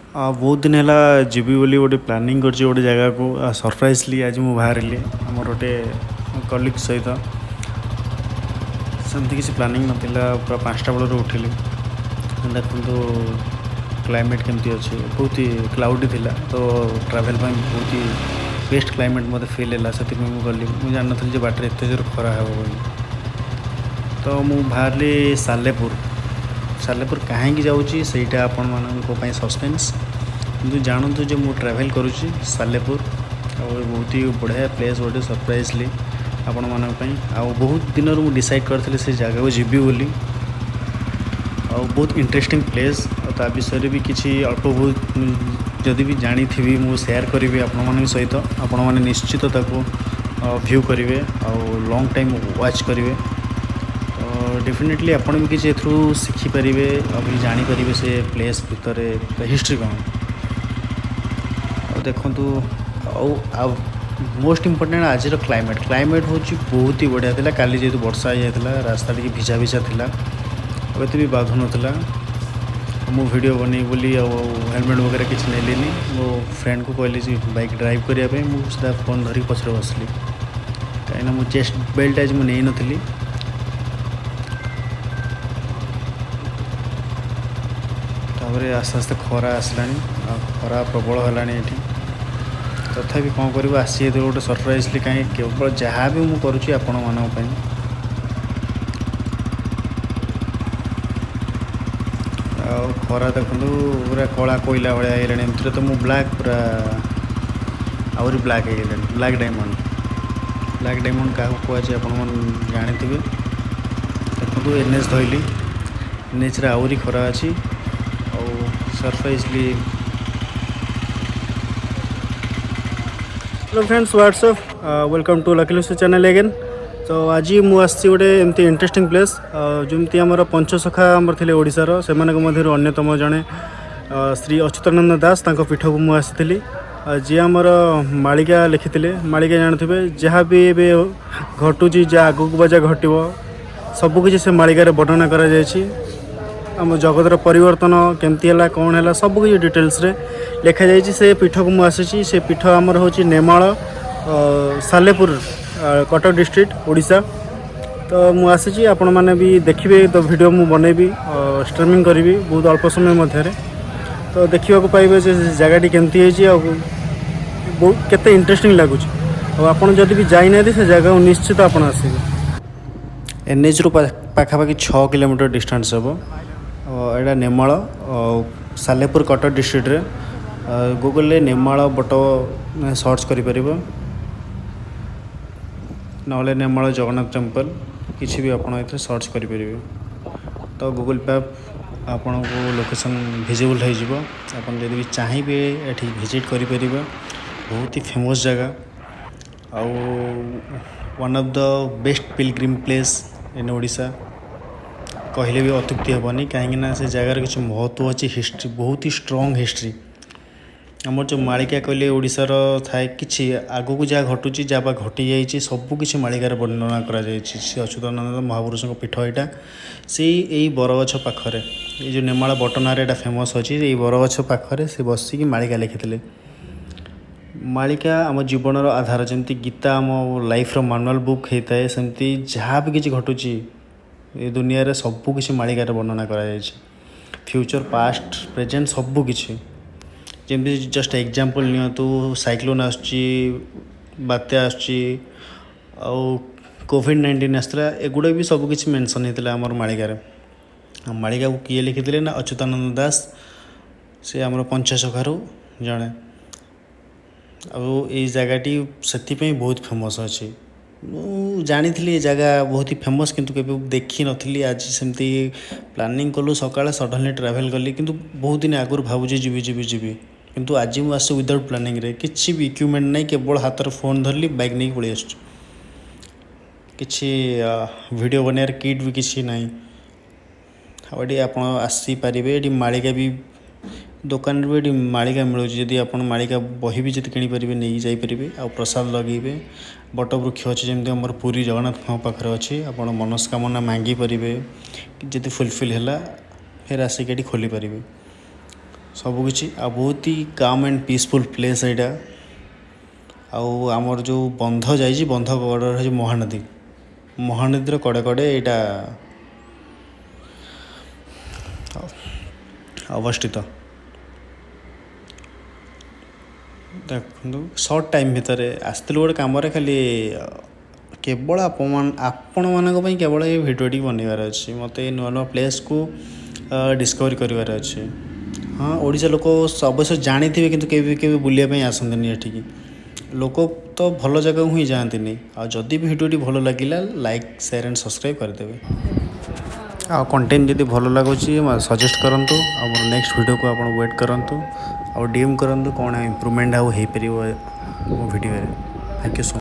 ଆଉ ବହୁତ ଦିନ ହେଲା ଯିବି ବୋଲି ଗୋଟେ ପ୍ଲାନିଂ କରିଛି ଗୋଟେ ଜାଗାକୁ। ସରପ୍ରାଇଜଲି ଆଜି ମୁଁ ବାହାରିଲି ଆମର ଗୋଟେ କଲିଗ୍ ସହିତ। ସେମିତି କିଛି ପ୍ଲାନିଂ ନଥିଲା। ପୁରା 5ଟା ବେଳରୁ ଉଠିଲି। ଦେଖନ୍ତୁ କ୍ଲାଇମେଟ୍ କେମିତି ଅଛି। ବହୁତ ହି କ୍ଲାଉଡ଼ି ଥିଲା, ତ ଟ୍ରାଭେଲ୍ ପାଇଁ ବହୁତ ହି ବେଷ୍ଟ କ୍ଲାଇମେଟ୍ ମୋତେ ଫିଲ୍ ହେଲା। ସେଥିପାଇଁ ମୁଁ ଗଲି। ମୁଁ ଜାଣିନଥିଲି ଯେ ବାଟରେ ଏତେ ଜୋର ଖରା ହେବ ବୋଲି। ତ ମୁଁ ବାହାରିଲି ସାଲେପୁର। ସାଲେପୁର କାହିଁକି ଯାଉଛି, ସେଇଟା ଆପଣମାନଙ୍କ ପାଇଁ ସସ୍ପେନ୍ସ। କିନ୍ତୁ ଜାଣନ୍ତୁ ଯେ ମୁଁ ଟ୍ରାଭେଲ୍ କରୁଛି ସାଲେପୁର ଆଉ ବହୁତ ହି ବଢ଼ିଆ ପ୍ଲେସ୍ ଗୋଟେ ସରପ୍ରାଇଜଲି ଆପଣମାନଙ୍କ ପାଇଁ। ଆଉ ବହୁତ ଦିନରୁ ମୁଁ ଡିସାଇଡ଼୍ କରିଥିଲି ସେ ଜାଗାକୁ ଯିବି ବୋଲି। ଆଉ ବହୁତ ଇଣ୍ଟରେଷ୍ଟିଂ ପ୍ଲେସ୍। ଆଉ ତା ବିଷୟରେ ବି କିଛି ଅଳ୍ପ ବହୁତ ଯଦି ବି ଜାଣିଥିବି, ମୁଁ ସେୟାର କରିବି ଆପଣମାନଙ୍କ ସହିତ। ଆପଣମାନେ ନିଶ୍ଚିତ ତାକୁ ଭ୍ୟୁ କରିବେ ଆଉ ଲଙ୍ଗ୍ ଟାଇମ୍ ୱାଚ୍ କରିବେ। ତ ଡେଫିନେଟଲି ଆପଣ ବି କିଛି ଏଥିରୁ ଶିଖିପାରିବେ ଆଉ ବି ଜାଣିପାରିବେ ସେ ପ୍ଲେସ୍ ଭିତରେ ହିଷ୍ଟ୍ରି କ'ଣ। ଆଉ ଦେଖନ୍ତୁ, ଆଉ ମୋଷ୍ଟ ଇମ୍ପୋର୍ଟାଣ୍ଟ ଆଜିର କ୍ଲାଇମେଟ୍। କ୍ଲାଇମେଟ୍ ହେଉଛି ବହୁତ ହି ବଢ଼ିଆ ଥିଲା। କାଲି ଯେହେତୁ ବର୍ଷା ହେଇଯାଇଥିଲା, ରାସ୍ତା ଟିକେ ଭିଜା ଭିଜା ଥିଲା ଆଉ ଏତେ ବି ବାଧୁନଥିଲା। ମୁଁ ଭିଡ଼ିଓ ବନେଇବି ବୋଲି ଆଉ ହେଲମେଟ୍ ବଗେରା କିଛି ନେଲିନି। ମୋ ଫ୍ରେଣ୍ଡକୁ କହିଲି ଯେ ବାଇକ୍ ଡ୍ରାଇଭ୍ କରିବା ପାଇଁ। ମୁଁ ସିଧା ଫୋନ୍ ଧରିକି ପଛରେ ବସିଲି, କାହିଁକିନା ମୁଁ ଚେଷ୍ଟ ବେଲ୍ଟ ଆଜି ମୁଁ ନେଇନଥିଲି। ତାପରେ ଆସ୍ତେ ଆସ୍ତେ ଖରା ଆସିଲାଣି ଆଉ ଖରା ପ୍ରବଳ ହେଲାଣି ଏଠି। ତଥାପି କ'ଣ କରିବୁ, ଆସି ଯାଇଥିବ ଗୋଟେ ସରପ୍ରାଇଜଲି। କାହିଁକି କେବଳ ଯାହା ବି ମୁଁ କରୁଛି ଆପଣମାନଙ୍କ ପାଇଁ। ଆଉ ଖରା ଦେଖନ୍ତୁ, ପୁରା କଳା କୋଇଲା ଭଳିଆ ହେଇଗଲାଣି। ଏମିତିରେ ତ ମୁଁ ବ୍ଲାକ୍, ପୁରା ଆହୁରି ବ୍ଲାକ୍ ହେଇଗଲାଣି। Black diamond, black diamond କାହାକୁ କୁହାଯାଏ ଆପଣମାନେ ଜାଣିଥିବେ। ଦେଖନ୍ତୁ, ଏନ୍ଏଚ୍ ଧଇଲି। ଏନ୍ଏଚ୍ରେ ଆହୁରି ଖରା ଅଛି। ଆଉ ସରପ୍ରାଇଜଲି। Hello friends, what's up? Welcome to Lucky Lucy channel again. ତ ଆଜି ମୁଁ ଆସିଛି ଗୋଟେ ଏମିତି ଇଣ୍ଟରେଷ୍ଟିଂ ପ୍ଲେସ୍। ଯେମିତି ଆମର ପଞ୍ଚସଖା ଆମର ଥିଲେ ଓଡ଼ିଶାର, ସେମାନଙ୍କ ମଧ୍ୟରୁ ଅନ୍ୟତମ ଜଣେ ଶ୍ରୀ ଅଚ୍ୟୁତାନନ୍ଦ ଦାସ, ତାଙ୍କ ପୀଠକୁ ମୁଁ ଆସିଥିଲି, ଯିଏ ଆମର ମାଳିକା ଲେଖିଥିଲେ। ମାଳିକା ଜାଣୁଥିବେ, ଯାହା ବି ଏବେ ଘଟୁଛି, ଯାହା ଆଗକୁ ବା ଯାହା ଘଟିବ, ସବୁକିଛି ସେ ମାଳିକାରେ ବର୍ଣ୍ଣନା କରାଯାଇଛି। ଆମ ଜଗତର ପରିବର୍ତ୍ତନ କେମିତି ହେଲା, କ'ଣ ହେଲା, ସବୁକିଛି ଡିଟେଲ୍ସରେ ଲେଖାଯାଇଛି। ସେ ପୀଠକୁ ମୁଁ ଆସିଛି। ସେ ପୀଠ ଆମର ହେଉଛି ନେମାଳ, ସାଲେପୁର, କଟକ ଡିଷ୍ଟ୍ରିକ୍ଟ, ଓଡ଼ିଶା। ତ ମୁଁ ଆସିଛି, ଆପଣମାନେ ବି ଦେଖିବେ। ତ ଭିଡ଼ିଓ ମୁଁ ବନେଇବି, ଷ୍ଟ୍ରିମିଂ କରିବି ବହୁତ ଅଳ୍ପ ସମୟ ମଧ୍ୟରେ। ତ ଦେଖିବାକୁ ପାଇବେ ଯେ ସେ ଜାଗାଟି କେମିତି ହେଇଛି ଆଉ ବହୁତ କେତେ ଇଣ୍ଟରେଷ୍ଟିଂ ଲାଗୁଛି। ଆଉ ଆପଣ ଯଦି ବି ଯାଇନାହାନ୍ତି, ସେ ଜାଗାକୁ ନିଶ୍ଚିତ ଆପଣ ଆସିବେ। ଏନ୍ଏଚ୍ରୁ ପାଖାପାଖି 6 କିଲୋମିଟର ଡିଷ୍ଟାନ୍ସ ହେବ। ଏଇଟା ନେମାଳ, ଆଉ ସାଲେପୁର, କଟକ ଡିଷ୍ଟ୍ରିକ୍ଟରେ। ଗୁଗଲରେ ନେମାଳ ବଟ ସର୍ଚ୍ଚ କରିପାରିବ, ନହେଲେ ନେମାଳ ଜଗନ୍ନାଥ ଟେମ୍ପଲ୍, କିଛି ବି ଆପଣ ଏଥିରେ ସର୍ଚ୍ଚ କରିପାରିବେ। ତ ଗୁଗଲ ମ୍ୟାପ୍ ଆପଣଙ୍କୁ ଲୋକେସନ୍ ଭିଜିବୁଲ୍ ହେଇଯିବ। ଆପଣ ଯଦି ବି ଚାହିଁବେ, ଏଠି ଭିଜିଟ୍ କରିପାରିବେ। ବହୁତ ହି ଫେମସ୍ ଜାଗା ଆଉ one of the best pilgrim place in Odisha କହିଲେ ବି ଅତ୍ୟୁକ୍ତି ହେବନି, କାହିଁକିନା ସେ ଜାଗାର କିଛି ମହତ୍ତ୍ୱ ଅଛି, ହିଷ୍ଟ୍ରି ବହୁତ ହି ଷ୍ଟ୍ରଙ୍ଗ ହିଷ୍ଟ୍ରି। ଆମର ଯେଉଁ ମାଳିକା କହିଲେ ଓଡ଼ିଶାର ଥାଏ, କିଛି ଆଗକୁ ଯାହା ଘଟୁଛି, ଯାହା ବା ଘଟିଯାଇଛି, ସବୁ କିଛି ମାଳିକାରେ ବର୍ଣ୍ଣନା କରାଯାଇଛି। ସେ ଅଚ୍ୟୁତାନନ୍ଦ ମହାପୁରୁଷଙ୍କ ପୀଠ ଏଇଟା। ସେଇ ଏଇ ବରଗଛ ପାଖରେ, ଏଇ ଯେଉଁ ନେମାଳ ବଟନାରେ ଏଇଟା ଫେମସ୍ ଅଛି, ଏଇ ବରଗଛ ପାଖରେ ସେ ବସିକି ମାଳିକା ଲେଖିଥିଲେ। ମାଳିକା ଆମ ଜୀବନର ଆଧାର। ଯେମିତି ଗୀତା ଆମ ଲାଇଫ୍ର ମାନୁଆଲ୍ ବୁକ୍ ହେଇଥାଏ, ସେମିତି ଯାହା ବି କିଛି ଘଟୁଛି ଏ ଦୁନିଆରେ, ସବୁ କିଛି ମାଳିକାରେ ବର୍ଣ୍ଣନା କରାଯାଇଛି। ଫ୍ୟୁଚର୍, ପାଷ୍ଟ, ପ୍ରେଜେଣ୍ଟ, ସବୁ କିଛି। ଯେମିତି ଜଷ୍ଟ ଏକ୍ଜାମ୍ପଲ୍ ନିଅନ୍ତୁ, ସାଇକ୍ଲୋନ୍ ଆସୁଛି, ବାତ୍ୟା ଆସୁଛି ଆଉ କୋଭିଡ଼-19 ଆସିଥିଲା, ଏଗୁଡ଼ା ବି ସବୁ କିଛି ମେନସନ୍ ହେଇଥିଲା ଆମର ମାଳିକାରେ। ଆଉ ମାଳିକାକୁ କିଏ ଲେଖିଥିଲେ ନା ଅଚ୍ୟୁତାନନ୍ଦ ଦାସ। ସେ ଆମର ପଞ୍ଚସଖାରୁ ଜଣେ। ଆଉ ଏଇ ଜାଗାଟି ସେଥିପାଇଁ ବହୁତ ଫେମସ୍ ଅଛି। ମୁଁ ଜାଣିଥିଲି ଏ ଜାଗା ବହୁତ ହି ଫେମସ୍, କିନ୍ତୁ କେବେ ଦେଖିନଥିଲି। ଆଜି ସେମିତି ପ୍ଲାନିଂ କଲୁ ସକାଳେ, ସଡ଼ନଲି ଟ୍ରାଭେଲ୍ କଲି। କିନ୍ତୁ ବହୁତ ଦିନ ଆଗରୁ ଭାବୁଛି ଯିବି ଯିବି ଯିବି, କିନ୍ତୁ ଆଜି ମୁଁ ଆସିଛି ୱିଦାଉଟ୍ ପ୍ଲାନିଂରେ। କିଛି ବି ଇକ୍ୱିପମେଣ୍ଟ ନାହିଁ, କେବଳ ହାତରେ ଫୋନ୍ ଧରିଲି, ବାଇକ୍ ନେଇକି ପଳେଇ ଆସୁଛି। କିଛି ଭିଡ଼ିଓ ବନେଇବାର କିଟ୍ ବି କିଛି ନାହିଁ। ଆଉ ଏଠି ଆପଣ ଆସିପାରିବେ। ଏଠି ମାଳିକା ବି ଦୋକାନରେ ବି ଏଠି ମାଳିକା ମିଳୁଛି। ଯଦି ଆପଣ ମାଳିକା ବହି ବି ଯଦି କିଣିପାରିବେ, ନେଇକି ଯାଇପାରିବେ ଆଉ ପ୍ରସାଦ ଲଗେଇବେ। ବଟ ବୃକ୍ଷ ଅଛି, ଯେମିତି ଆମର ପୁରୀ ଜଗନ୍ନାଥଙ୍କ ପାଖରେ ଅଛି। ଆପଣ ମନସ୍କାମନା ମାଗିପାରିବେ, ଯଦି ଫୁଲଫିଲ୍ ହେଲା, ଫେର ଆସିକି ଏଠି ଖୋଲିପାରିବେ। ସବୁକିଛି। ଆଉ ବହୁତ ହି କାମ୍ ଆଣ୍ଡ ପିସଫୁଲ୍ ପ୍ଲେସ୍ ଏଇଟା। ଆଉ ଆମର ଯେଉଁ ବନ୍ଧ ଯାଇଛି, ବନ୍ଧ କଡ଼ରେ ହେଉଛି ମହାନଦୀ। ମହାନଦୀର କଡ଼େ କଡ଼େ ଏଇଟା ଅବସ୍ଥିତ। ଦେଖନ୍ତୁ, ସର୍ଟ ଟାଇମ୍ ଭିତରେ ଆସିଥିଲୁ ଗୋଟେ କାମରେ। ଖାଲି କେବଳ ଆପଣମାନଙ୍କ ପାଇଁ କେବଳ ଏ ଭିଡ଼ିଓଟି ବନେଇବାର ଅଛି। ମୋତେ ନୂଆ ନୂଆ ପ୍ଲେସ୍କୁ ଡିସ୍କଭରି କରିବାର ଅଛି। ହଁ, ଓଡ଼ିଶା ଲୋକ ଅବଶ୍ୟ ଜାଣିଥିବେ, କିନ୍ତୁ କେବେ କେବେ ବୁଲିବା ପାଇଁ ଆସନ୍ତିନି ଏଠିକି। ଲୋକ ତ ଭଲ ଜାଗାକୁ ହିଁ ଯାଆନ୍ତିନି। ଆଉ ଯଦି ବି ଭିଡ଼ିଓଟି ଭଲ ଲାଗିଲା, ଲାଇକ୍, ସେୟାର ଆଣ୍ଡ ସବସ୍କ୍ରାଇବ୍ କରିଦେବେ। ଆଉ କଣ୍ଟେଣ୍ଟ ଯଦି ଭଲ ଲାଗୁଛି, ସଜେଷ୍ଟ କରନ୍ତୁ। ଆଉ ମୋର ନେକ୍ସଟ ଭିଡ଼ିଓକୁ ଆପଣ ୱେଟ୍ କରନ୍ତୁ ଆଉ ଡିଏମ୍ କରନ୍ତୁ, କ'ଣ ଇମ୍ପ୍ରୁଭମେଣ୍ଟ ଆଉ ହେଇପାରିବ ମୋ ଭିଡ଼ିଓରେ। Thank you so